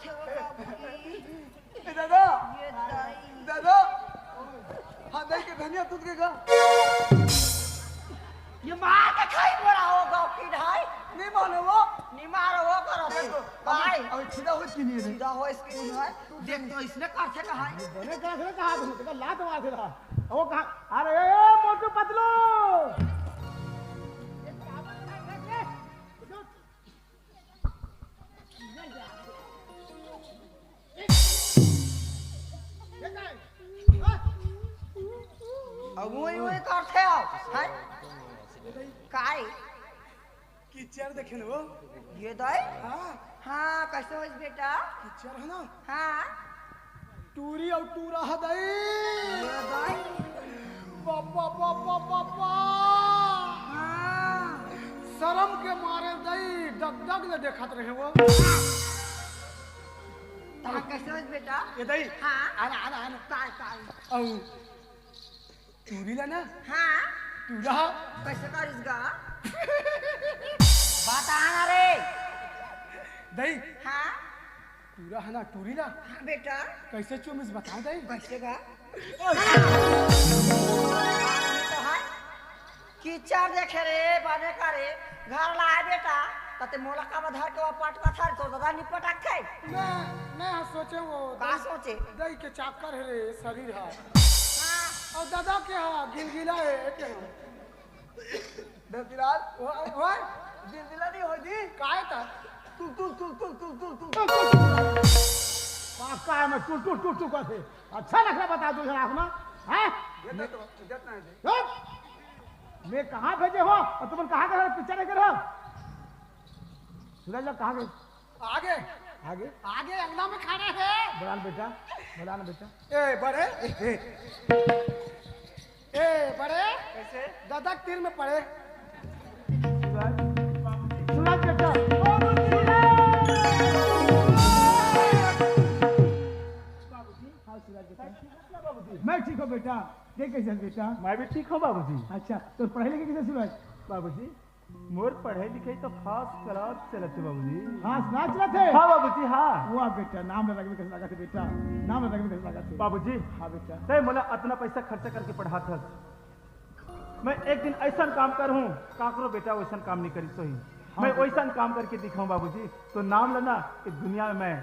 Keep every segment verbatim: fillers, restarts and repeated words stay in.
ए दादा, ये दाई। दादा, हाँ, दाई के धनिया दूध के गा। ये मार के खाई बोला हो गौ की ढाई। नहीं माने वो। नहीं मारो वो करो देखो, देखो। भाई। अभी सीधा हो कि नहीं रे? सीधा हो इसकी नहीं है। देख तो इसने करथे कहा है। बने का से कहा तुमने, तो लात मार दे रहा। वो कहा, अरे ए, ए, मोटू पतलू। अब वही वही करथे हो, हैं? काय? कीचड़ देखे न वो। ये दाई? हाँ। हाँ, कैसे होइस बेटा? कीचड़ है ना? हाँ। टूरी और टूरा है दाई। ये दाई? बापा, बापा, बापा। हाँ। शर्म के मारे दाई डग डग ले देखत रहे वो। ता कैसे होइस बेटा? ये दाई। हाँ। आना, आना, आना। काय, काय? औ। टूरी ला ना? हाँ। टूरा। कैसे करिस गा? बता ना रे। दाई। हाँ। टूरा है ना, टूरी ला? हाँ बेटा। कैसे चूमिस बता दाई। कैसे गा? ओए। ये तो है। कीचड़ देखे रे, बने का रे, घर ला आए बेटा, तते मोला का धर के वो पटका था, तो दादा नहीं पटक थे। मैं, मैं हाँ सोचे वो का दाई, सोचे? दाई के चाकर है रे, शरीर है। हाँ। और दादा के हाँ, गिलगिला है, के हाँ। दतिलाल, ओए, ओए। गिलगिला नहीं हो जी। काय था? टुक, टुक, टुक। पाका है मैं टुक, टुक, टुक, टुक करते। अच्छा नखरा बता दो जरा अपना, हैं? ये तो, तो, तो, तो, तो, चुप! मैं कहाँ भेजे हो और तुम कहाँ कर पिक्चर नहीं कर रहे हो? सूरज लोग कहाँ गए? आगे। आगे? आगे अंगना में खड़ा है। बलान बेटा, बलान बेटा। ए, बड़े। ए, ए। ए, बड़े। कैसे? दादा के तीर में पड़े। सूरज, सूरज बेटा। बाबूजी। हाँ, सूरज बेटा। मैं ठीक हूँ बेटा। ये कैसे है बेटा? मैं भी ठीक हूँ बाबूजी। अच्छा, तो पढ़ाई लिखाई कैसे सूरज? बाबूजी, मोर पढ़ाई लिखाई तो फर्स्ट क्लास चलत हे बाबूजी। फर्स्ट क्लास चलत हे? हाँ बाबूजी, हाँ। वाह बेटा, नाम ला रखबे कइसे लागत हे बेटा, नाम ला रखबे कइसे लागत हे। बाबूजी, हाँ बेटा। तैं मोला अतना पैसा खर्चा करके पढ़ात हस, मैं एक दिन अइसन काम करहूँ, काकरो बेटा वइसन काम नहीं करिस होही। हाँ मैं बेटा। वइसन काम करके दिखाहूँ बाबूजी, तो नाम ला ना, ये दुनिया में मैं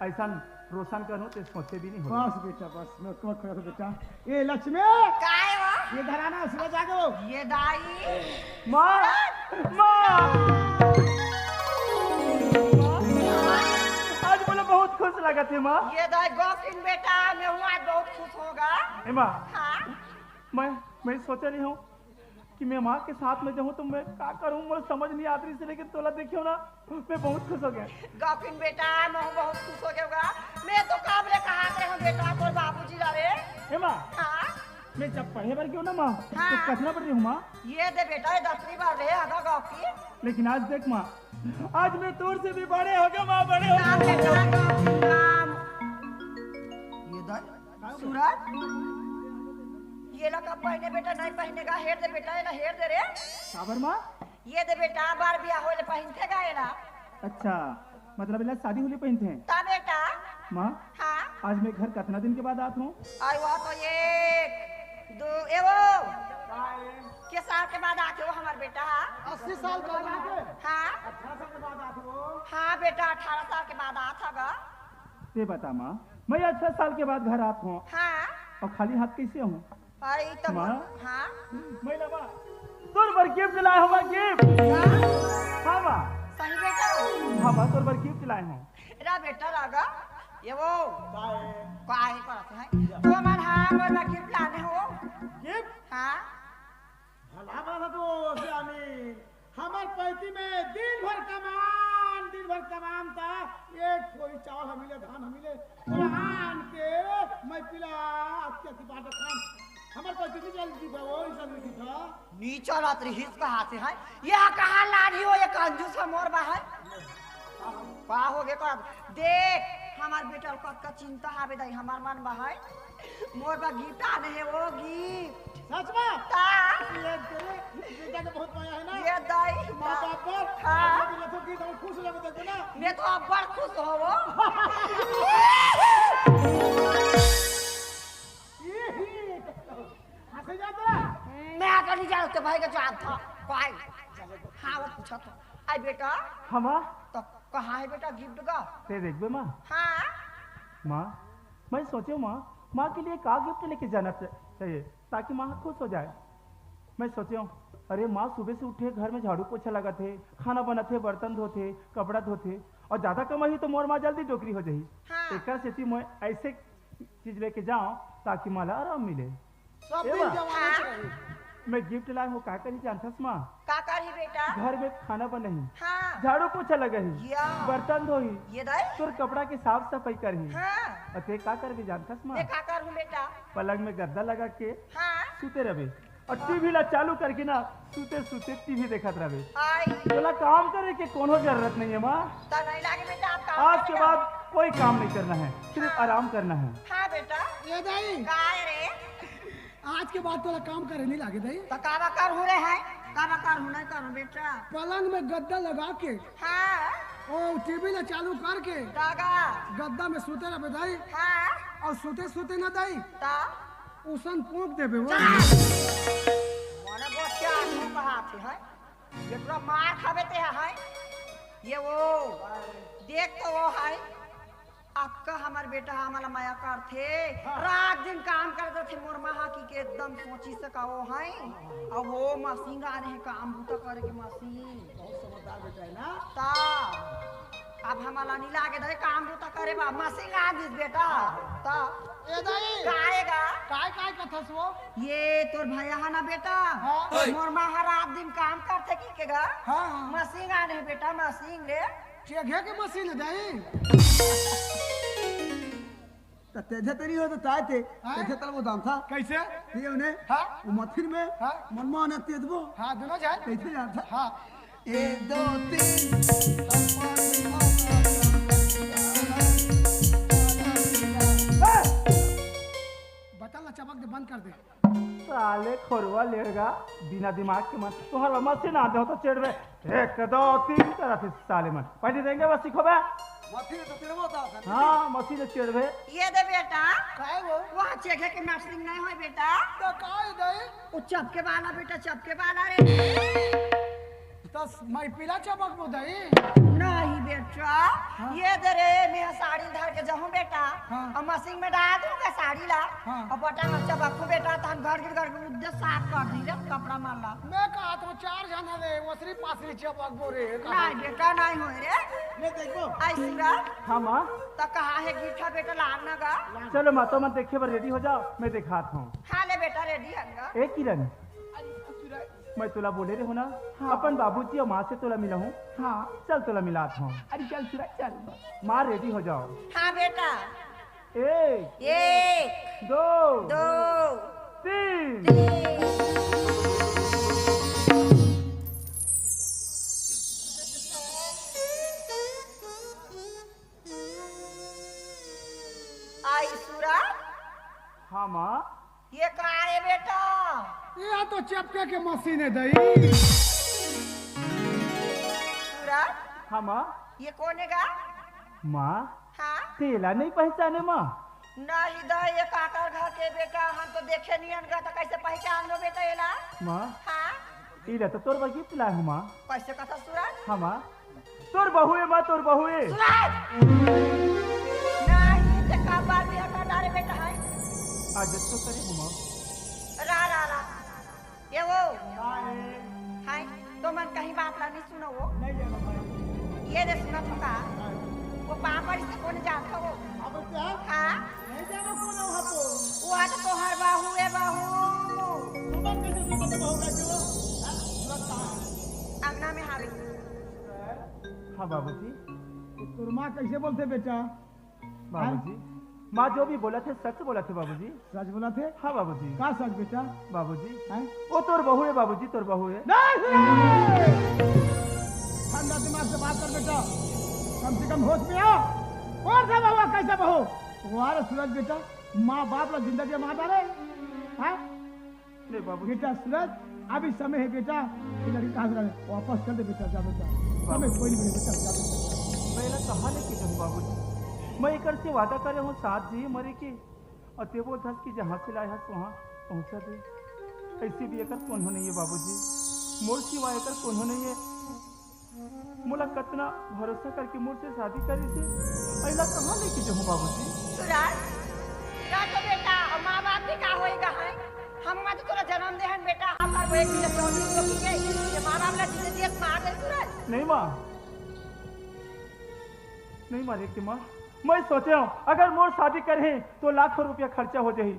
अइसन रोशन करहूँ, तैं सोचे भी नहीं होही। बस बेटा, बस, मैं कमर खड़ा था बेटा। ए लक्ष्मी! काय हो? ये धरा ना, सूरज आ गयो। ये दाई। माँ! माँ! आज मोला बहुत खुश लागत हे, माँ। ये दाई गौसिन बेटा, मैं हूँ आज बहुत खुश होगा। ए माँ, हाँ? मैं, मैं सोचे रही हूँ कि मैं माँ के साथ में जाऊँ तो मैं का करूँ, मोला समझ नहीं आत रहिस हे, लेकिन तोला देखियो ना, मैं बहुत खुश हो गया। गौसिन बेटा, मैं हूँ बहुत खुश हो गया होगा। मैं तो कब ले कहा थे हम बेटा तोर बाबूजी ला रे। ए माँ, हाँ? मैं जब पढ़े बर गयो ना माँ, हाँ। तो कतना बड़े रही हूँ माँ? ये दे बेटा, ये दसवीं बार रे, आगा गौसिन। लेकिन आज देख माँ, आज मैं तोर से भी बड़े हो गया माँ, बड़े हो गया। ये दाई, सूरज, ये ला का पहिने बेटा, नहीं पहिने गा, हेर दे बेटा, ये ला हेर दे रे। काबर माँ? ये दे बेटा, बार बियाह होले पहिनथे गा ये ला। अच्छा, मतलब ये ला शादी होले पहिनथे? ता बेटा। माँ, हाँ? आज मैं घर कतना दिन के बाद आत हूँ? आई वह तो एक, दो, ए वो। के साल के बाद आत हो हमार बेटा? अस्सी साल के बाद आत हो? हाँ। अठारह साल के बाद आत हो? हाँ बेटा, अठारह साल के बाद आत हगा। तैं बता माँ, मैं अठारह साल के बाद घर आत हूँ। हाँ। और खाली हाथ कैसे हूँ? आई तो माँ? हाँ। मैं ना माँ, तोर बर गिफ्ट लाए हूँ माँ, गिफ्ट। हाँ? हाँ माँ। सही बेटा? हाँ माँ, तोर बर गिफ्ट लाए हूँ। रा बेटा रागा, ये वो। काय? काय करत है? तो मन हाँ, मोर बर गिफ्ट लाने हो। गिफ्ट? हाँ। भला बात है तो सियानी, हमर पैती में दिन भर कमान, दिन भर कमान ता, एक ठोरी चावल हमी ले, धान हमी ले, ओला आन के मैं पिला अत्ते अत्ते बांटत हन। हमर पैती नहीं चलती था, वो ही सब नहीं था। नी चलत रहिस कहाँ से है? यह कहाँ लाड़ी हो, ये कंजूस हमर बा है? का हो गे करत? देख, हमार बेटा ल कतका चिंता हावे दाई, हमार मन बा है। मोर बर गिफ्ट आने हे, वो गिफ्ट। सच में? ता। ये तेरे बेटा के बहुत मया है ना? ये दाई, माँ ता। बाप पर। हाँ। ये तो खुश हो जाबे, देखबे ना। मैं तो अब्बड़ खुश होवो। ये ही। हंसे जाता। मैं तो नहीं जानते भाई का जान था। भाई। हाँ, वो पूछा तो। आई बेटा। हाँ, माँ। तो कहाँ है बेटा गिफ्ट का? ते देखबे, माँ। हाँ। माँ, मैं सोचे हूँ, माँ, माँ के लिए का गिफ्ट लेके जाना चा-, चाहिए, ताकि माँ खुश हो जाए। मैं सोचे हूँ, अरे माँ सुबह से उठे, घर में झाड़ू पोछा लगाथे, खाना बनाथे, बर्तन धोथे, कपड़ा धोथे, और ज्यादा कमाही तो मोर माँ जल्दी डोकरी हो जाही। हाँ। एकर सेती मैं ऐसे चीज लेके जाऊँ, ताकि माँ ला आराम मिले। सब ए दिन माँ, जवानी हाँ। रही। मैं गिफ्ट लाए हूँ, का करही जानथस माँ? का करही बेटा? घर में खाना बनही, हाँ। झाड़ू पोछा लगही, या। बर्तन धोही, ये दाई। तोर कपड़ा के साफ सफाई करही। हाँ। अउ ते का करबे जानथस माँ? मैं का करूँ बेटा? पलंग में गद्दा लगा के हाँ। सुते रहबे। अउ हाँ। टीवी ला चालू करके ना सुते सुते टीवी देखत रहबे। आई। तोला काम करे के कोनो जरूरत नहीं है माँ। तो नहीं लागे बेटा, आप काम आज के करेगा। बाद कोई काम नहीं करना है, सिर्फ हाँ। आराम करना है। हाँ बेटा। ये दाई। काय रे? आज के बाद तोला काम करे नहीं लागे दाई। तो काबा करहूँ रे है? काबा करहूँ, नहीं करहूँ बेटा। पलंग में गद्दा लगा के हाँ। ओ टीवी ला चालू करके दादा। गद्दा में सुते रहबे दाई। हाँ। अउ सुते सुते ना दाई। ता? उसन पोंक देबे वो। जा। मने बच्चा आदमी कहाथे है। ये पूरा मार खाबे ते है। ये वो। देख तो वो है। अतका हमर बेटा हमला मया करथे, हाँ। रात दिन काम करत रथे, मोर माँ हा की के एकदम सोची सका वो है। अब वो मशीन आने हे काम बूता करे के मशीन। बहुत समझदार बेटा है ना? ता अब हमला नहीं लागे दे काम बूता करे बा, मशीन आ दिस बेटा। ता ए दाई। का आएगा? काय काय कथस वो? ये तोर भैया है ना बेटा? हाँ। मोर माँ हा रात दिन काम करथे की के गा? हाँ, हाँ। मशीन आने हे बेटा, मशीन रे। चेघे के मशीन है दाई। त तेजे तेरी हो तो ताय ते, हाँ? तेजे तल वो दाम था। कैसे? ये उन्हें, हाँ? वो मथिन में, हाँ? मन माने तेजबो। हाँ, दोनों जाए। कैसे जानता? हाँ। एक, दो, तीन। बस। बटन ला चपक दे, बंद कर दे। साले खोरवा लेड़गा, बिना दिमाग के मन, तोहर मशीन आ दे हो तो चेड़बे। एक, दो, तीन तरह से साले मन। पहले देंगे बस सीखो बे। मशीन तो चेड़बो था, सर। हाँ, मशीन तो चेड़बे। ये दे बेटा। काय वो? वहाँ चेघे के मशीन नहीं होय बेटा। तो काय दे? वो चपके वाला बेटा, चपके वाला रे। तो मैं पीला चपक बो दे। नहीं बेटा, हाँ। ये दे रे, मैं साड़ी धर के जाऊँ बेटा। हाँ। और मशीन में डाल दूंगा साड़ी ला। हाँ। और बटन में चपकू बेटा, तो हम घर के घर के उद्दे साफ कर दी रे, कपड़ा मार ला। मैं कहा तो चार जन हवे, ओसरी पासरी चपक बोरे। नहीं बेटा, नहीं होय रे। मैं देखो। आई सूरज। हाँ माँ। तो कहाँ है गिट्ठा बेटा, लान ना गा। चलो माँ, तो मन देखे बर रेडी हो जाओ, मैं दिखात हूँ। हाँ ले बेटा, रेडी है ना। ए किरण, अरे ससुरा। मैं तोला बोले रहे हो ना, हाँ। अपन बाबूजी और माँ से तोला मिला हूँ। हाँ। चल तोला मिलात हूँ। अरे चल सुरा, चल। माँ रेडी हो जाओ। हाँ बेटा। एक, एक, दो, दो, तीन। तीन। आई सूरज। हाँ माँ। ये का है बेटा? ये तो चपके के मशीन है दई। सूरज। हाँ माँ। ये कोन है गा? माँ। हाँ। तेला नहीं पहचाने माँ? नहीं दा, ये काकर घर के बेटा, हम तो देखे नहीं अनगा, तो कैसे पहचान लो बेटा एला? माँ। हाँ। इला तो तोर बर गिफ्ट लाए हूँ माँ। कैसे कथा सूरज? हाँ माँ, तोर बहू ए माँ, तोर बहू ए। सूरज! नहीं, ते का बात भी हटा डारे बेटा है। आज तो करे हूँ माँ। रा, रा, रा। ये वो। हाय, तो मन कहीं बात ला नहीं सुनो वो। नहीं जाना भाई। ये दे सुना तो का? हाँ। वो पापड़ से कौन जाता वो? अब क्या? हाँ? नहीं जाना कौन है वहाँ तो? वो आज तो हर बाहू है बाहू। तुम कैसे सुबह के बहू बैठे हो? हाँ? सूरज कहाँ है? अंगना में हावे। हाँ बाबूजी। तोर माँ कैसे बोलथे बेटा? बाबूजी, माँ जो भी बोलथे सच बोलथे बाबूजी। सच बोलथे? हाँ बाबूजी। का सच बेटा? बाबूजी, हैं? वो तोर बहू है बाबूजी, तोर बहू है। नहीं! ठंडा दिमाग से बात कर बेटा, कम से कम होश में आ। कौन सा बहू, कैसा बहू? तुम्हारा सूरज बेटा, माँ बाप ला जिंदा दिया मार डारे। हाँ? नहीं बाबू। बेटा सूरज, अभी समय है बेटा, ये लड़की कहाँ से लाने? वापस कर दे बेटा, जा बेटा। समय कोई नहीं बेटा, जा बेटा। मैं एला कहाँ लेके जाऊँ बाबूजी? मैं एकर से वादा करे हूँ साथ जी मरे के, और ते बोलथस कि जहाँ से लाए हस वहाँ पहुँचा दे। ऐसे भी एकर कोनो नहीं है बाबूजी, मोर सिवा एकर कोनो नहीं है। मोला कतना भरोसा करके मोर से शादी करिस हे, अइला कहाँ लेके जाहूँ बाबूजी? सूरज, का तो बेटा, अउ माँ बाप के का होई गा है? हम मत तोला जन्म दे हन बेटा, हम हर वो एक दिन चोरी रोकी के, ये माँ बाप ला जिंदगी एक मार दे सूरज। नहीं माँ, नहीं मारे के माँ, मैं सोचे हूँ अगर मोर शादी करही तो लाखों रुपया खर्चा हो जाही।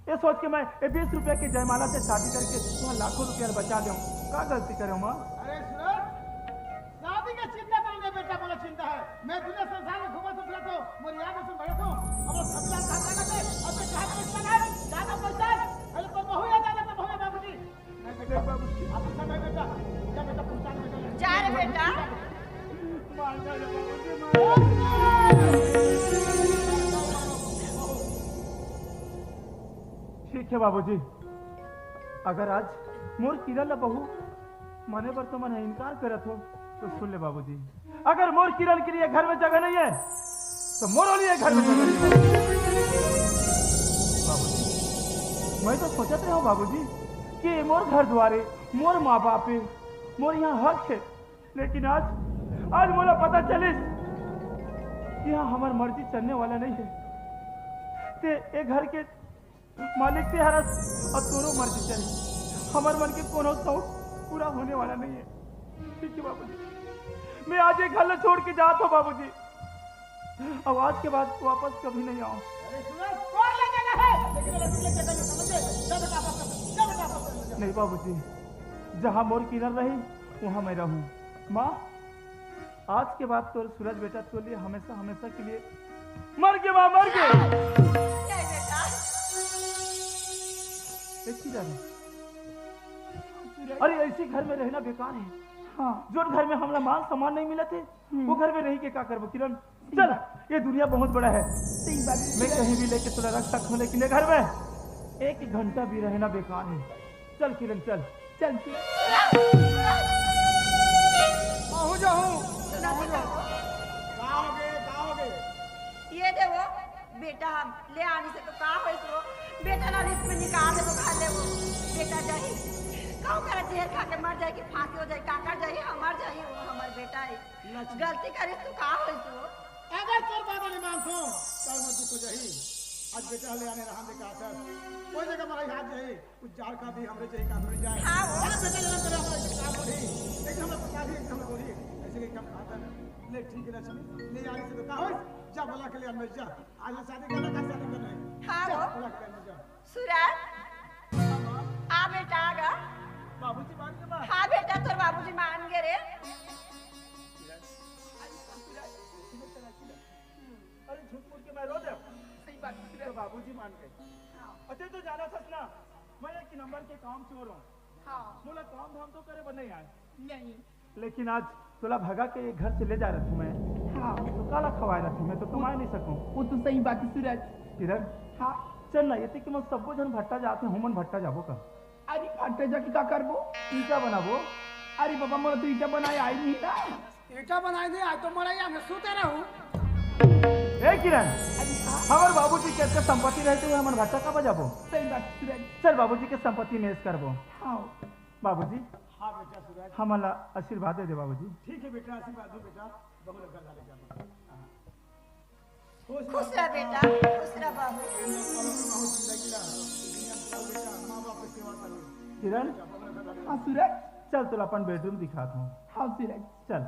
ये सोच के मैं ये बीस रुपया के जयमाला से शादी करके वहाँ लाखों रुपया बचा लेहूँ। का गलती करे हूँ माँ? अरे सूरज, शादी के चिंता करो नहीं बेटा, मोला चिंता है। मैं दुनिया संसार में घूमत फिरत हूँ, मोर याद में भरत हूँ। अब वो सपना था ना के, अब मैं कहाँ पैसा है? ज्यादा पैसा है। अरे तो बहू याद आ जाता, बहू बाबूजी। नहीं बेटा, बाबूजी। अब ऐसा नहीं बेटा, जा बेटा, पहुँचा दे बेटा। जा रे बेटा। मार जा रे बाबूजी, मार। ठीक है बाबूजी, अगर आज मोर किरण ला बहू माने बर तो मन इनकार करत हो, तो सुन ले बाबूजी, अगर मोर किरण के लिए घर में जगह नहीं है, तो मोरो लिए घर में जगह नहीं है। बाबूजी, मैं तो सोचत रहे हूँ बाबूजी कि मोर घर द्वारे, मोर माँ बाप है, मोर यहाँ हक है, लेकिन आज, आज मोला पता चलिस कि यहाँ हमार मर्जी चलने वाला नहीं है। ते ए घर के मालिक ते हरस और तोरो मर्जी चली। हमार मन के कोनो शौक पूरा होने वाला नहीं है। ठीक है बाबूजी, मैं आज ये घर ला छोड़ के जात हूँ बाबूजी। अब आज के बाद वापस कभी नहीं आऊँ। अरे सूरज, कौन ले जाना है? लेकिन लड़की ले जाना है, समझे? जा बेटा, वापस कर, जा बेटा, वापस कर, जा। नहीं बाबूजी, जहाँ मोर किरण रही, वहाँ मैं रहूँ। माँ, आज के बाद तोर सूरज बेटा तोर लिए हमेशा, हमेशा के लिए मर गे माँ, मर गे। जय बेटा। एक चीज आ रही। अरे, ऐसी घर में रहना बेकार है। हाँ। जोन घर में हमला मान सम्मान नहीं मिलत हे, हम्म। वो घर में रही के का करबो किरण? चल, ये दुनिया बहुत बड़ा है। सही बात है। मैं कहीं भी लेके तोला रख सकता हूँ, लेकिन ये घर में एक घंटा भी रहना बेकार है। चल किरण, चल। चल किरण। महूँ जाहूँ। सुना तो जाओ। का होगे, का होगे? ये दे वो, बेटा हम ले आनी से तो का होइस वो? बेटा ला रिस्क में निकाल दे तो खा ले वो। बेटा जाही। कहूँ करे जहर खा के मर जाए कि फांसी हो जाए, का कर जाही? हमार जाही वो, हमार बेटा है। लक्ष्मी। गलती करिस तो का होइस वो? अगर तोर बाबा नहीं मानतो, तब मैं दुख हो जाही। आज बेटा ले आने रहा दे का सर। कोई जगह मराई हाथ जाही। कुछ जार का भी हमरे जही का हमरे जाए। हाँ, वो। अरे बेटा, जरा तेरा हमारे काम बढ़ी। एक हमरे पता भी, एक हमरे बोली। ऐसे के काम खाता है। ले, ठीक है लक्ष्मी, ले आई से तो का होइस? जा बोला के ले अंदर जा। आज शादी करना, कल शादी करना है। हाँ, जा, वो। बोला के ले अंदर जा। सूरज, आ बेटा, आ गा। बाबूजी मान गे बा? हाँ बेटा, तोर बाबूजी मान गे रे। अरे झूठ मूठ के मैं रो दे। सही बात है। तो बाबूजी मान गए। हाँ। अते तो जाना थस ना, मैं एक नंबर के काम चोर हूँ। हाँ। मोला काम धाम तो करे बर नहीं आए। नहीं। लेकिन आज तोला भगा के ये घर से ले जा रहा हूँ मैं। हाँ। तो काला खवाए रहा हूँ मैं, तो कमाए नहीं सकूँ। वो तो सही बात है सूरज। किरण। हाँ। चल ना, ये कि मैं सबको झन भट्टा जाते हैं, हमन भट्टा जाबो का? अरे भट्टा जाके का करबो? ईटा बनाबो। अरे बाबा, मोला तो ईटा बनाए आई नहीं ना। ईटा बनाए दे, आज तो मोला यहाँ में सूते रहूं। ए किरण, अरे हाँ। हमार बाबूजी के अतका संपत्ति रहते हुए हमन भट्टा का बजाबो? सही बात, सूरज। चल बाबूजी के संपत्ति में ऐश करबो। हाँ। बाबूजी, हाँ बेटा सूरज। हमन ला आशीर्वाद दे दे बाबूजी। ठीक है बेटा, आशीर्वाद दो बेटा, बहुत अच्छा लगे। खुश रह बेटा, खुश रह बाबू। किरण, हाँ सूरज। चल तोला अपन बेडरूम दिखात हूँ। हाँ सूरज। चल।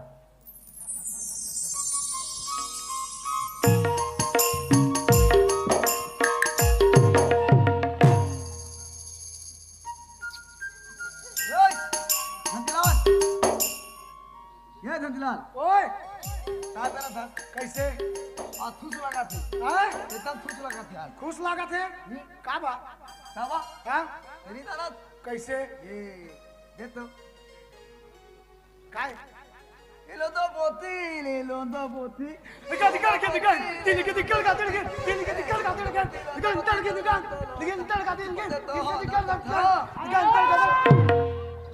ए, धनलाल। ये धनलाल। ओए। का करत हस? कैसे? आ, खुश लागत हे। हाँ? एकदम खुश लागत हे आज। खुश लागत हे? हम्म। का बा? का बा? हाँ? अरे दादा। कैसे? ये, दे तो। काय? ये लो तो बोतल, ये लोंदा बोती। निकल, निकल के निकल। निकल, निकल, निकल, निकल, निकल, निकल, निकल, निकल, निकल, निकल, निकल, निकल, निकल, निकल, निकल।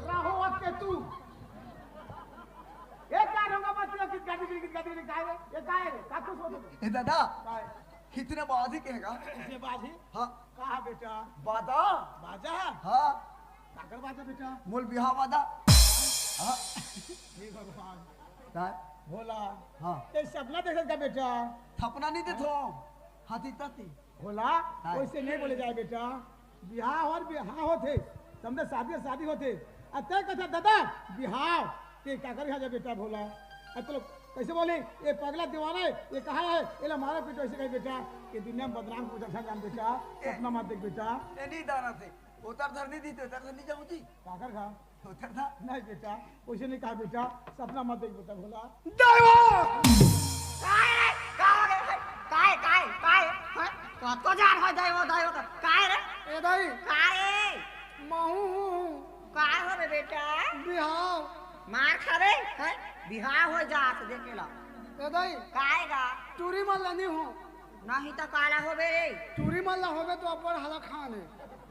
राहो वक्त के तू। ये क्या ढोंगा मत किया, कित गाड़ी, कित गाड़ी, कित गाड़ी, काय रे? ये काय रे? का कुछ हो तो? ए दादा, काय? इतने बाजी कहेगा? इतने बाजी? हाँ। कहा बेटा? बाजा। बाजा? हाँ। काकर बाजा बेटा? मोल बिहाव बाजा। हाँ। हे भगवान। काय? भोला। हाँ। ये सपना देखत का बेटा? सपना नहीं देखो। हाथी ताती। भोला, हाँ। वैसे नहीं बोले जाए बेटा। बिहाव और बिहाव होथे, समझे, शादी और शादी होथे। अतः कथा दादा, बिहाव, ते काकर यहाँ जा बेटा भोला? अतः लोग कैसे बोले, ये पगला दीवाना है, ये कहा है, ये ला मारा पीटो, ऐसे कहे बेटा, ये दुनिया में बदनाम को अच्छा जान बेटा, सपना मत देख बेटा। ये नहीं दाना थे, उतर धरनी दी, तो उतर धरनी जाऊँ जी। काकर खा? उतर था? नहीं बेटा, उसे नहीं कहा बेटा, सपना मत देख बेटा भोला। दाई वो! काय रे? का हो गए भाई? काय, काय, काय? हैं? कतको जान हो दाई वो, दाई वो तो। काय रे? ए दाई। काय रे? महू हूँ। काय हो रे बेटा? बिहाव। मार खा रे, हैं? बिहाव हो जात देखे ला। ए दाई। काय गा? टूरी मन ला नहीं हूँ। नहीं तो काला होबे रे। टूरी मन ला होबे तो अब्बड़ हला खान है।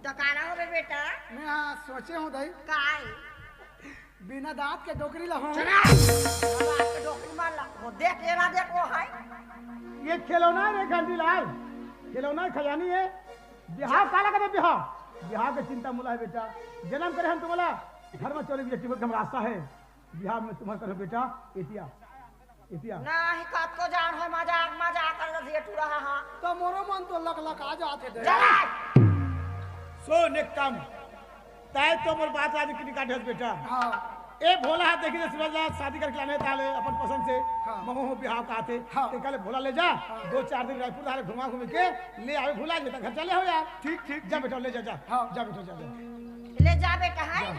तो काला होबे बेटा? मैं हाँ सोचे हूँ दाई। काय? बिना दांत के डोकरी ला हूँ। चला। बिना दांत के डोकरी मार ला। वो देख, ये ना देख, वो है। ये खिलौना है रे घंटीलाल, खिलौना खजानी है। बिहाव काला कथे बिहाव? बिहाव के चिंता मोला है बेटा। जन्म करे हम तुम्हारा घर में चोरी भी टिकट का रास्ता है। बिहाव में तुम्हारा करो बेटा, एतिया, एतिया। नहीं, कतको जान हो, मजाक, मजाक कर रही है टूरा, हाँ, हाँ। तो मोरो मन तो लक लक आ जाते दे। चला। सुन एक काम, तय तो मोर बात आज की निकाल बेटा। हाँ। ए भोला हाथ देखी तो शिवराज शादी करके लाने ताले अपन पसंद से। हाँ। ममो हो बिहाव का आते। हाँ। ते काले भोला ले जा, हाँ। दो चार दिन रायपुर धारे घुमा घूम के ले आवे, भुला जेता घर चले हो यार। ठीक, ठीक, जा ठीक। बेटा, ले जा, जा। हाँ। जा बेटा, जा, जा। ले जा बेटा, है। जा।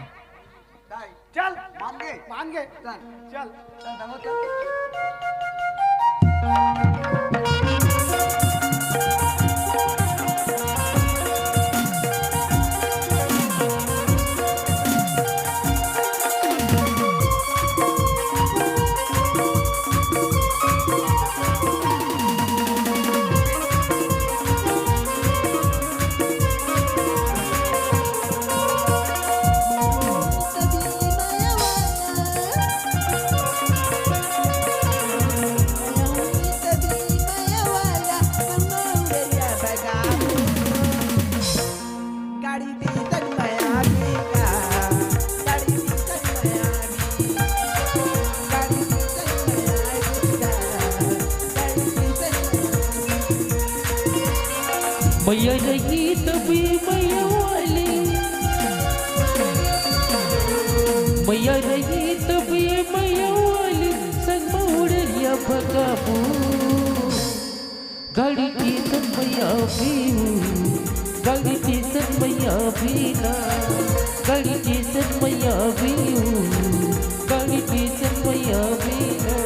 दाई। चल। मान गे? मान गे। चल। चल। चल, दमो चल। मैया रही तबे मैया वाली, मैया रही तबे मैया वाली, संग म उड़रिया भगाबो। गाड़ी के संग मैया भी हूँ, गाड़ी के संग मैया भी ना, गाड़ी के संग मैया भी हूँ, गाड़ी के संग मैया भी ना।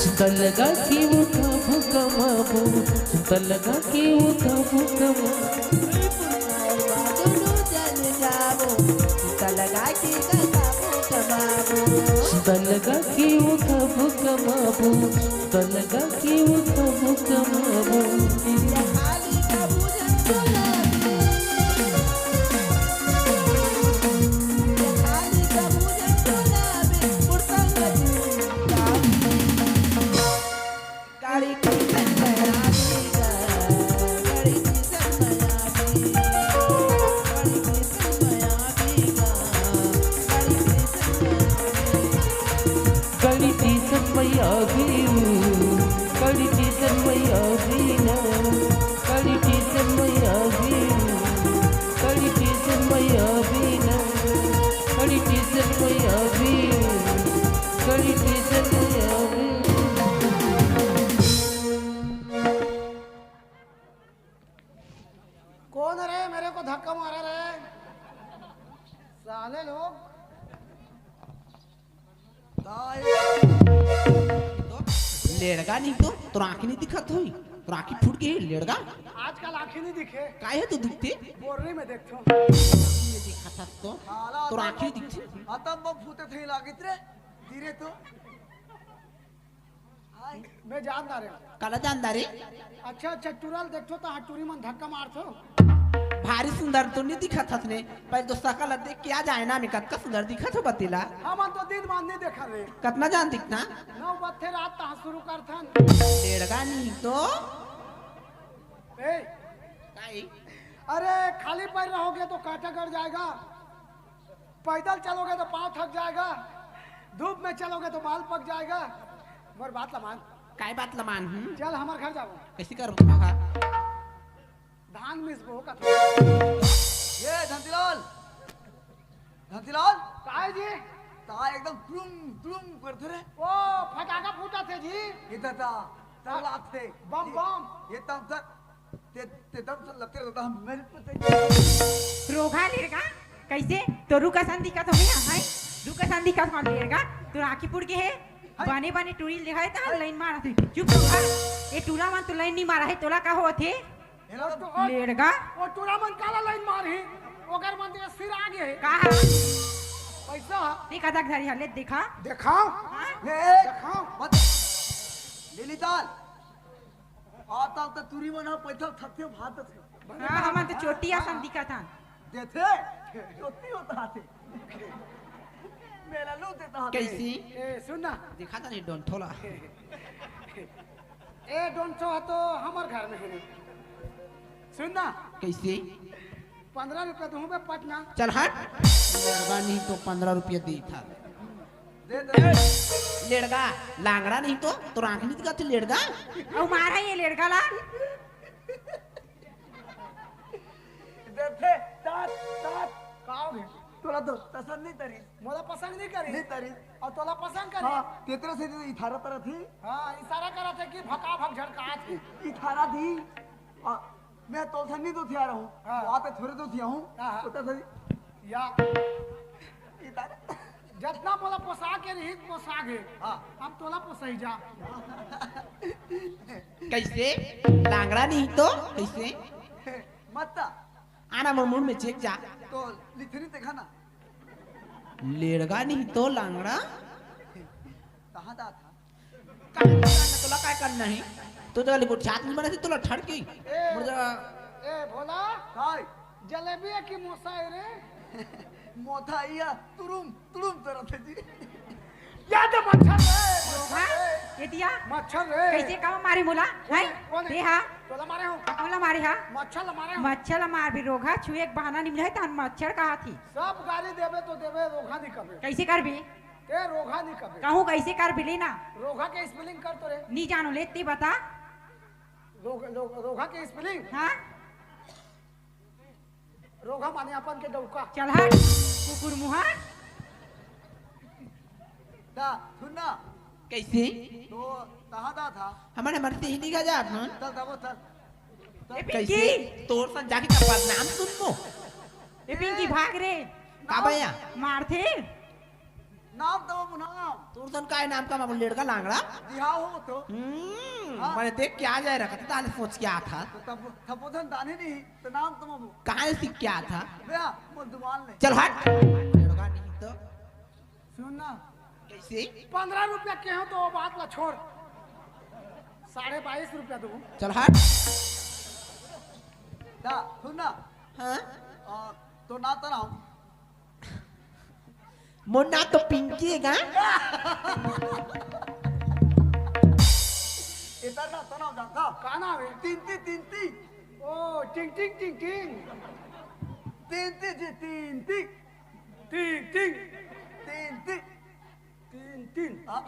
सुतल लगा के वो कब कमाबो, सुतल लगा के वो कब कमाबो। सुतल लगा के वो कब कमाबो, सुतल लगा के वो कब कमाबो। कड़ी टीसन मैया भी हूँ, कड़ी टीसन मैया भी ना, कड़ी टीसन मैया भी हूँ, कड़ी टीसन मैया भी ना, कड़ी टीसन मैया भी हूँ, कड़ी टीसन मैया लेड़गा नहीं तो, तोर आँखी नहीं दिखत होई, तोर आँखी फूट गे हे लेड़गा। आजकल आँखी नहीं दिखे। काहे तो दिखते? बोर्री में देखथो। ये दिखत हस तो, साला तोर आँखी दिखते। अतम बम फूटे थे लागित रे, धीरे तो। हाय। मैं जानदार हूँ। काला जानदार हे? अच्छा, अच्छा, टूरा ल देखथो त हाँ, टूरी मन धक्का मारथो। भारी सुंदर तो नहीं दिखत हस ने, पहले तो सकल देख के आ जाए ना, मैं कतका सुंदर दिखत हो बतेला। हमन तो दिन मान नहीं देखा रे। कतना जान दिखना? नौ बत्थे रात तहाँ शुरू करथन। लेड़गा नहीं तो। ए, काई? अरे, खाली पैर रहोगे तो कांटा गड़ जाएगा, पैदल चलोगे तो पाँव थक जाएगा, धूप में चलोगे तो बाल पक जाएगा। मोर बात ल मान। काय बात ल मान? हम्म? चल, हमर घर जाबो। कैसे करो? हाँ, हाँ। धान मिसबो का। ये धंतीलाल, धंतीलाल। काय जी? ता एकदम टुम टुम करथे रे। ओ, फटाका फूटथे जी। ये दादा, ता लागथे। बम, ये, बम। ये तब तक, ते, ते तब तक लगते रहता हम मेरे पे ते। रोगहा लेड़गा, कैसे? तोर कसन दिखत हो भैया, हैं? तोर कसन दिखत हो लेड़गा? तोर आँखी फूट गे हे? हैं? बने बने टूरी ल देखाए त लाइन मारथे। चुप रोगहा, ये टूरा मन तो लाइन नहीं मारा हे, तोला का होत हे? एला तो लेड़गा। ओ टूरा मन काला लाइन मारही, ओकर मन के सिर आगे हे। का हे? पैसा। देख, अदक धरी हे, ले देखा। देखाओ। हाँ? ए, ए, देखाओ। मत। लेलीताल। आता त टूरी मन ह पैसा थकथे भात थे। हाँ, हमन तो चोटी असन दिखत हन। देथे? चोटी होता थे। मेला लो देता थे। कैसी? ए, सुन ना। दिखाता नहीं डोंठोला। ए, डोंठो ह तो हमर घर में हे रे। सुन ना। कैसे? पन्द्रह रुपया दूँ बे पटना। चल हट। लेड़गा नहीं तो पन्द्रह रुपया देथा। दे दे। लेड़गा, लांगड़ा नहीं तो, तोर आँखी नहीं दिखत हे लेड़गा। अउ मारा ये लेड़गा ला। देथे, तात, तात। का हो गया? तोला तो पसंद नहीं तरी। मोला पसंद नहीं करी। नहीं तरी। अउ तोला पसंद करी। हाँ, तेतरे से तो इथारा तरह थी। हाँ, इशारा करत हे कि भका भक झड़कात हे। इथारा थी। आ, मैं तोर से नहीं तो थिया रहूँ। हाँ। वो आते थोड़े तो थिया हूँ। हाँ, हाँ। उतना सही। या। इथारा। जतना मोला पोसा के रही, पोसा गे। हाँ। अब तोला पोसई जा। कैसे? लांगड़ा नहीं तो कैसे? मत। आना मोर मुंह में चेक जा। तो लिथनी देखा ना। लेड़गा नहीं तो लांगड़ा। कहाँ दा था? काय करना, तोला काय करना हे? तू तो वाली गोठियात नहीं बना थी, तोला ठड़ की। ए, मुझे ए, भोला। काय? जलेबी है कि मोसा है रे? मोथा इया तुरुम, तुरुम तरत हे जी। या तो मच्छर रे, मच्छर हाँ? रे। ये दिया? मच्छर रे। कैसे का मारे मोला? हैं? कौन है? दे हा। तोला मारे हो? मोला मारे हा? मच्छर ला मारे हो? मच्छर ला मार भी रोगहा, छुए के बहाना नहीं मिला है, तहन मच्छर कहा थी। सब गाली देबे तो देबे, रोगहा नहीं कबे। कैसे करबी? ते रोगहा नहीं कबे। कहूँ कैसे करबी, ले ना। रोगहा के spelling कर तो रे। नहीं जानू, ले ते बता। रोग-, रोग-, रोगहा के spelling? हाँ? रोगहा माने अपन के डौका। चल हट, कुकुर मुहा। दा, सुन ना। कैसे? तो कहाँ दा था? हमन, हमर सहेली का जात हन। चल, तब चल। ए, कैसे? पिंकी। तोर सन जाके का बदनाम सुनबो? ए, पिंकी, भाग रे। का भैया? मारथे। नाम तो वो नाम। तोर सन काय नाम का, मैं बोल लेड़गा लांगड़ा? जी हाँ, हो तो। हम्म, हाँ। मैंने देख के आ जाए रखा था, ताने सोच के आ था। तो तब, तब वो धन दाने नहीं, तो नाम तो वो। कहाँ सीख के आ था? भैया, वो दुकान ले। चल हट। लेड़गा नहीं तो। सुन ना। कैसे? पन्द्रह रुपया के हो तो वो बात ला छोड़। साढ़े बाईस रुपया दूँ। चल हट। दा, सुन ना। हाँ? आ, तो ना तो ना हूँ। मोर नाम तो पिंकी हे गा। इधर ना तो ना जानता। का नाम है? तिंती, तिंती। ओ, टिंग, टिंग, टिंग, टिंग। तिंती जी, तिंती। टिंग, टिंग। तिंती। तीन, तीन। हाँ।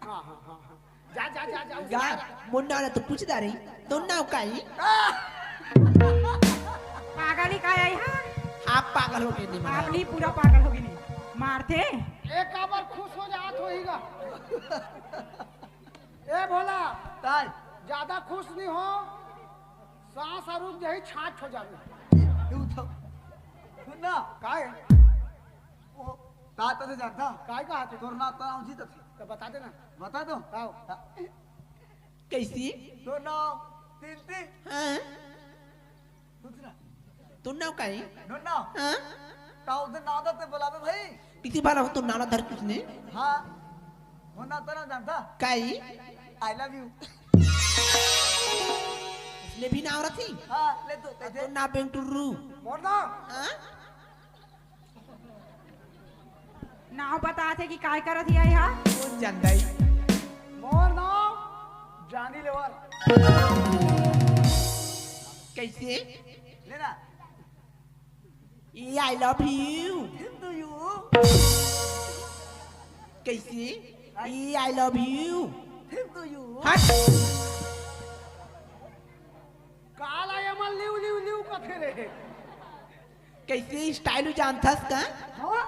हाँ, हाँ, हाँ, हाँ। जा, जा, जा, जा, उसे जा, जा। मोर नाम ला तो पूछ डारे, तोर नाम का हे? पागल ही का हे, हाँ? आप पागल हो गए, नहीं मारा। आप नहीं, पूरा पागल हो गए, नहीं। मारथे। एक बार खुश हो जात होही गा। ए भोला, ताई। ज्यादा खुश नहीं हो, सांस रुक जाही, छाछ हो जावे। तू तो, सुन ना। काय? वो, ता तो जानता। काय कहा थे? तोर नाम तो नाम जी तो थे। तो बता देना। बता दो। आओ। हाँ। कइसे? तोर नाव तिंती। हाँ? दूसरा। तोर नाव का हे? नोर नाव। हाँ? ताऊ से नाव दे बोलाबे भाई। किसी बार हो तो नाला धर किसने? हाँ। मोर नाव तो ना जानता। काई? I love you। इसने भी नाव रखी? हाँ, ले तो, और कइसे? तोर नाव बेंटुर्रू। मोर नाव? हाँ? नाव बताथे कि काय करत हे हा? कौन जानता है? मोर नाव जानी लेवर। कइसे? लेना। ये I love you। Same to you। कइसे? ये I love you। Same to you। हट। काला ये मन लिव लिव लिव कथे रे। कइसे style जानथस का? हाँ।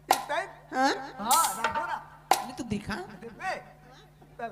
Style? हाँ? हाँ, रखो ना। नहीं तो दिखा। देबे। चल।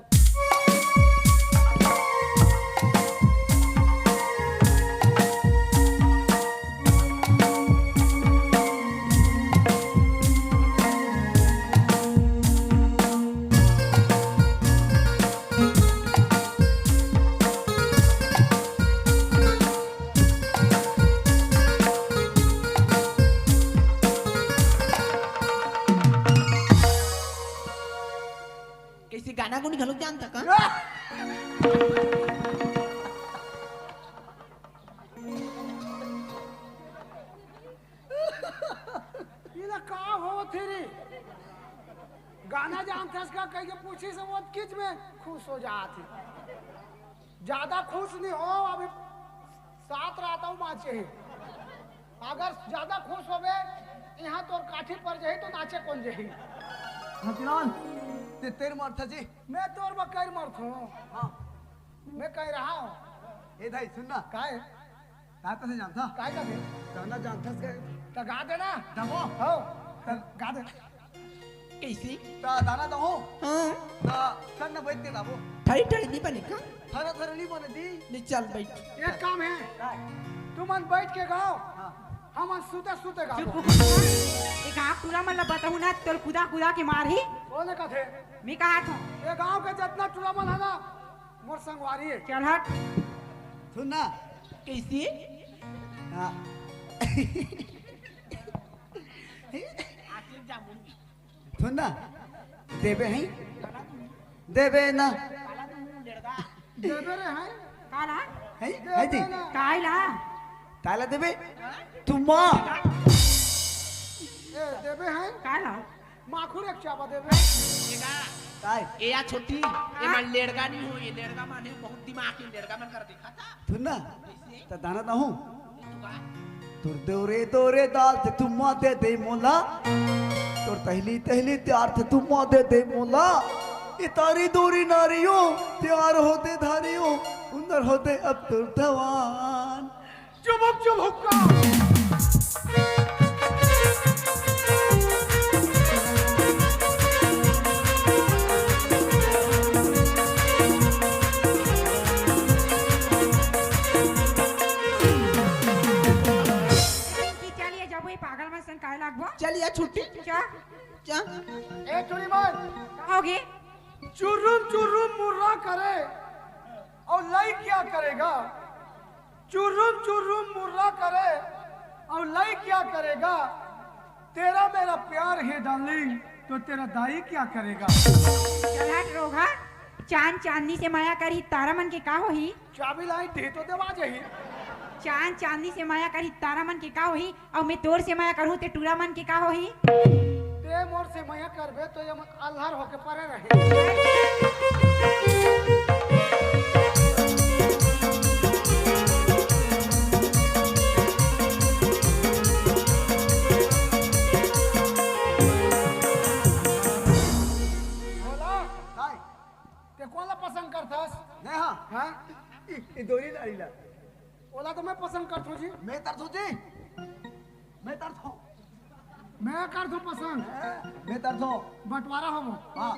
कइसे गाना गुनी घलोक जानता का? इला का होत हे रे? गाना जानथस का कहिके पूछिस, वो किच में खुश हो जात हे। ज्यादा खुश नहीं हो, अभी सात रातौ बाँचे हे। अगर ज्यादा खुश होबे, इहाँ तोर काठी पर जाही तो नाचे कोन जाही? मोतीलाल, ते तेर मरथा जी। मैं तोर बर कइर मरथों। हाँ। मैं कहि रहा हूँ। ए दाई, सुन ना। काय? काय कथे जानथा? काय कथे? गाना जानथस काय? त गा दे ना। दबो। हो। त गा दे। कइसे? त दाना दहूँ। हाँ। त सन्न बइठ के गाबो। ठई ठई नहीं बने का? थरा थरा नहीं बने दी। नहीं, चल बइठ। एक काम हे। काय? तुमन बइठ के गाव। हाँ। हमन सुते सुते गाबो। चुप। ये गाँव टूरा मन ला बताहूँ ना, तोर कुदा कुदा के मारही। कोन कथे? मैं कहत हँव। ये गाँव के जतना टूरा मन हे ना, मोर संगवारी हे। चल हट। सुन ना। कइसे? हाँ। सुन ना। देबे हे? देबे ना। देबे रे हे? काला? हे? हे दी? काला? काला देबे? तुम्मा। ए, देबे हे? काला? माखुर एक चाबा देबे। काय? ए या छोटी, हाँ? एमन लेड़गा नहीं हो, ये लेड़गा माने बहुत दिमाग के लेड़गा मन कर देखा था। सुन ना, त दाना दहूँ। तोर दोरे दोरे दाल ते तुम्मा दे दे मोला, तोर तहली तहली त्यार ते तुम्मा दे दे मोला। इतारी दोरी नारियो, त्यार होते धारियो, उंदर होते अब तोर धवान। चुमुक चुमुक का। चलिए, जब ये पागल मन सन काय लागबो? चलिए, छुट्टी। क्या? क्या? ए, चुरी मन। का होगे? चुर्रुम चुर्रुम मुर्रा करे, अउ लई क्या करेगा? चुर्रुम चुर्रुम मुर्रा करे, अउ लई क्या करेगा? तेरा मेरा प्यार है डार्लिंग, तो तेरा दाई क्या करेगा? चल हट रोगहा, चांद चांदनी से मया करही, तारा मन के का होही? चाबी लाइन दे तो देवा जाही। चांद चांदनी से मया करही, तारा मन के का होही? अउ मैं तोर से मया करहूँ ते टूरा मन के का होही? ते मोर से मया करबे तो ये मन आल्हर होके परे रहे। भोला, काय? ते कोन ला पसंद करथस? मैं हाँ। हाँ? ई, ई दोरी लाड़ी ला। ओला तो मैं पसंद करथों जी। मैं तरथों जी। मैं तरथों। मैं करथों पसंद। मैं तरथों। बंटवारा होबो। हाँ।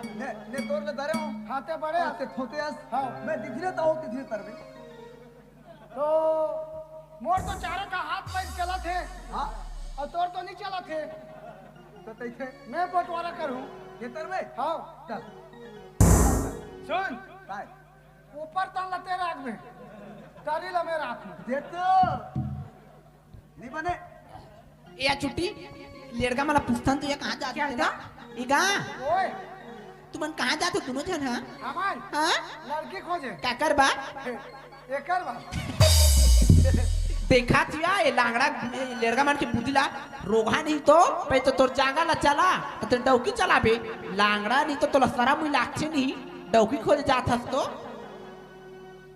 ले, ले तोर ले धरे हों। हाथे बड़े। हाथे छोटे अस। हाँ। मैं तिथरे ताहूँ, तिथरे तरबे। तो मोर तो चारों का हाथ पैर चलत हे। हाँ। अउ तोर तो नहीं चलत हे। तो तैसे? मैं बंटवारा करहूँ। ये तरबे? हाँ। चल। सुन, काय? ऊपर तन लते राख में, तरी लमे राख में। दे तो। नहीं बने। ए, आ छुट्टी, लेड़गा मला पूछथन, तू ये कहाँ जात क्या हस था? ना? इगा, ओए, तुमन कहाँ जात हो दोनों झन, हाँ? हमार हाँ? लड़की खोजे। काकर बा? एकर बा। देखा थिया, ए लांगड़ा, ए लेड़गा मन के बुद्धि ला, रोगहा नहीं तो, पे तो तोर जांगा ला चला, तो डौकी चलाबे। लांगड़ा नहीं तो तोला सरम ही लागथे नहीं, डौकी खोजे जात हस तो।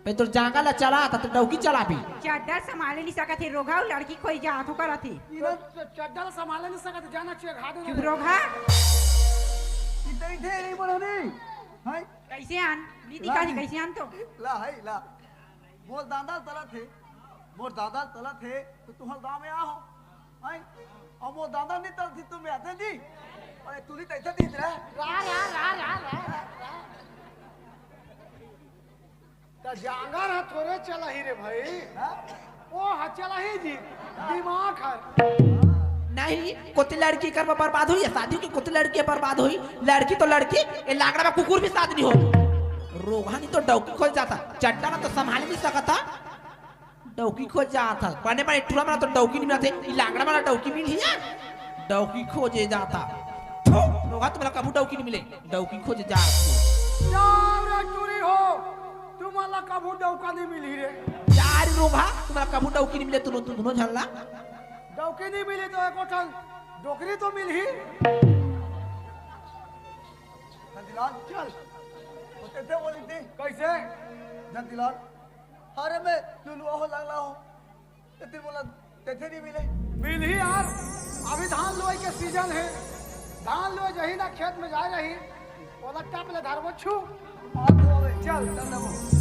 पे तोर जांगा ला चला, त तोर डौकी चलाबे। चड्डा संभाले नहीं सकत हे, रोगहा अउ लड़की खोई जात हो करत हे। इधर च-, चड्डा ला संभाले नहीं सकत, जाना चाहिए, घाट में चुप रोगहा। इतने थे नहीं बोलो नहीं। हाय। कैसे आन? नीति ला काजी जी। कैसे आन तो? ला, हाय, ला। मोर दादा तलत हे, मोर दादा तलत हे, तो तुहर गाँव में आ हो। हाय। और मोर दादा नहीं तलत ही, तुम आते जी। अरे, तू नहीं तैसे दी रे। रा, रा, रा, रा, रा, रा। त जांगर ह थोरे चलाही रे भाई। हाँ? ओ ह चलाही जी, दिमाग ह। नहीं, कोती लड़की कर बर्बाद होई, या शादी के कोती लड़की बर्बाद होई। लड़की तो लड़की, ए लांगड़ा में कुकुर भी साथ नहीं हो। रोगहा नहीं तो डौकी खोजे जात हे, चड्डा ला तो संभाल नहीं सकत हे। डौकी खोजे जात हे, बने बने टूरा मन ला तो डौकी नहीं मिलत हे, ई लांगड़ा मन ला डौकी मिलही यार। डौकी खोजे जात हे। थू, रोगहा तुमन ला कभू डौकी नहीं मिले। डौकी खोजे जात हे। जाओ रे टूरी हो, तुमन ला कभू डौका नहीं मिलही रे। यार रोगहा, तुमन ला कभू डौकी नहीं मिले, तुम, तुम दोनों झन ला। डौकी नहीं मिली तो एको ठन डोकरी तो मिलही। नंदीलाल, चल। तो कैसे बोली थी? कैसे? नंदीलाल, अरे मैं लुलुआ हो, लंगड़ा हो। तेती बोला, तेते नहीं मिले। मिलही यार, अभी धान लुआई के सीजन हे। धान लुए जही ना खेत में जाए रही, ओला टप ले धरबो छू। बात हो गई। चल। चल, चल, चल।